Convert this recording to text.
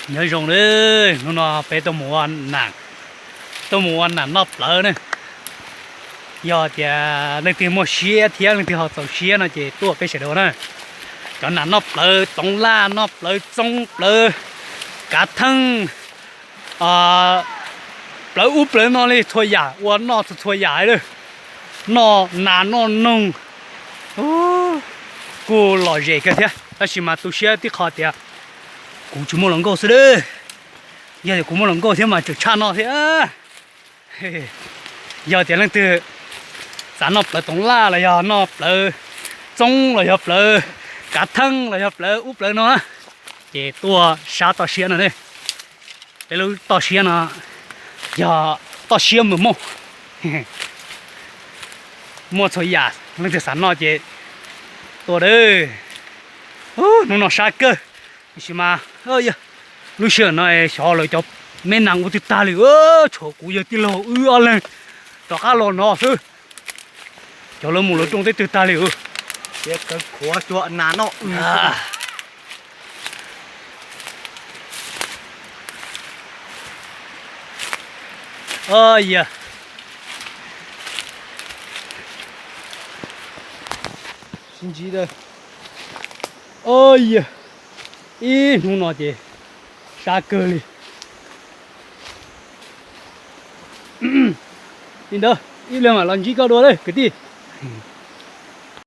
Nyob zoo na, hnub no peb tuaj mus ua nam, tuaj mus ua nam noj plawv ne. Yog tias leej twg muaj siab thiab leej twg ho txaus siab no ces tuaj peb sawv daws na. Cov nam noj plawv toov laj, noj plawv txoob, plawv kav theej, plawv ub plawv no li txhua yam, ua noj txhua txhua yam li. Noj nas noj noog, kuj lom zem kawg thiab, tab sis mas tu siab tib qho tias kuv tsis muaj hluas nkauj xwb lawm. Yog tias kuv muaj hluas nkauj thiab mas tseem tshaj noj thiab. Yog tias leej twg xav noj plawv toov laj los yog noj plawv txoob los yog plawv kav theej los yog plawv ub plawv no na, ces tuaj sab toj siab no ne. Peb lub toj siab no yog toj siab mws moj, muaj txhua yam, leej twg xav noj ces tuaj dawb. Hnub no sab kawg, tiam sis mas lub sij hawm no xyov lawv cov me nas ua twg tag li, tshuav kuv yawg tij laug wb ob leeg rov qab los no xwb. Cov lawv mus lawv rooj teb twg tag li. Khuav cua nas noj. Yog sib ntsib, yog ib hnub no ces sab kawg li. Li ntawd ib leeg mam los ntsib koj dua lawm kwv tij.